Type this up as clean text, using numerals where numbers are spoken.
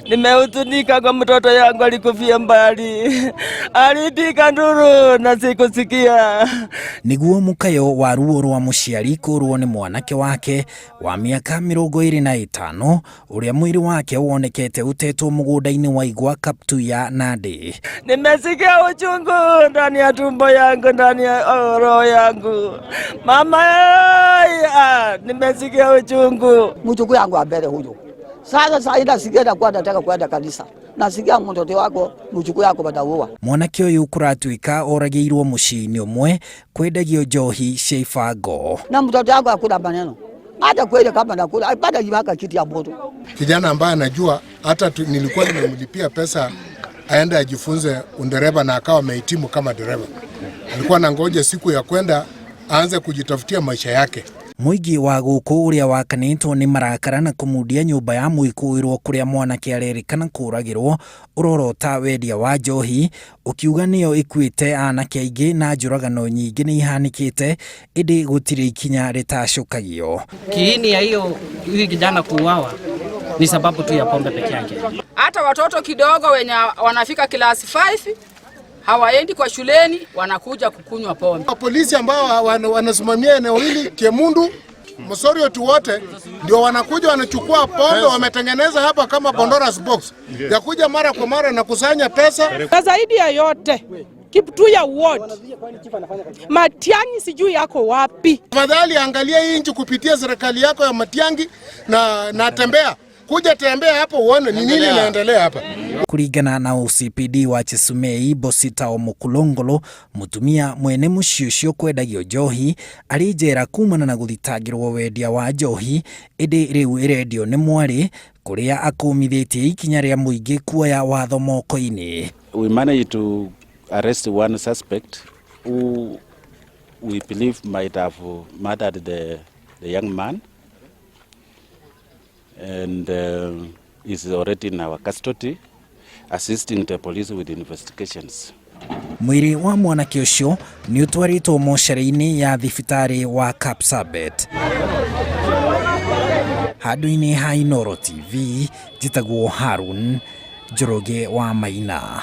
Nimehuzunika kwa mtoto yangu alikufia mbali, alipiga nduru na sikusikia. Niguo mukayo wa ruo rwa muciari kũrwo nĩ mwanake wake wa mĩaka 25 ũrĩa mwĩrĩ wake wonekete ũtetwo mũgũnda-inĩ wa igwa Kaptuya, Nandi. Nimesikia uchungu ndani ya tumbo yangu, ndani ya roho yangu. Mama, nimesikia uchungu. Mjukuu yangu wa mbele huyo. Sasa sasa nasikia nakuwa nataka kwenda kanisa. Nasikia mtoto wako, mjukuu yako badaua. Mwanake ũyũ kũratuĩka oragĩirwo mũciĩ-inĩ ũmwe kwendagio njohi cia ibango. Na mtoto yangu hakuna maneno. Hata kweli kama nakula, hapana jibaka kitu ya moto. Kijana ambaye anajua hata nilikuwa nimemlipia pesa aende ajifunze undereva na akawa amehitimu kama dereva. Alikuwa anangoja siku ya kwenda aanze kujitafutia maisha yake. Mũingĩ wa gũkũ ũrĩa wakanĩtwo nĩ marakara na kũmundia nyũmba ya mwĩkũĩrwo kũrĩa mwanake arerĩkana kũragĩrwo ũrorota wendia wa njohi ũkiuga nĩyo ĩkuĩte anake aingĩ na njũragano nyingĩ nĩ ihanĩkĩte ĩndĩ gũtirĩ ikinya rĩtacũkagio. Kiini ya hiyo huyu kijana kuuawa ni sababu tu ya pombe peke yake. Hata watoto kidogo wenye wanafika class 5 hawaendi kwa shuleni, wanakuja kukunywa pombe. Polisi ambao wanasimamia eneo hili Kemundu, Mosoriot wote ndio wanakuja wanachukua pombe, wametengeneza hapa kama Pandora's box ya kuja mara kwa mara na kusanya pesa. Na zaidi ya yote Kiptuya ward, Matiang'i sijui yako wapi. Tafadhali angalia hii nchi kupitia serikali yako ya Matiang'i na tembea kuja tembea hapo uone ni nini inaendelea hapa. Kuringana na OCPD wa Chesumei Bosita Omukulongolo mutumia mwene muciĩ ũcio kwendagio njohi arĩ njera kumana na gũthitangĩrwo wendia wa njohi ĩndĩ rĩu ĩrendio nĩ mwarĩ kũrĩa akũmithĩtie ikinya rĩa mũingĩ kuoya watho moko-inĩ. We managed to arrest one suspect who we believe might have murdered the young man and is already in our custody assisting the police with investigations. Mwĩrĩ wa mwanake ũcio nĩ ũtwarĩtwo mocarĩ-inĩ ya thibitarĩ wa Kapsabet. Handũ-inĩ ha Inooro TV, njĩtagwo Harun Njoroge wa Maina.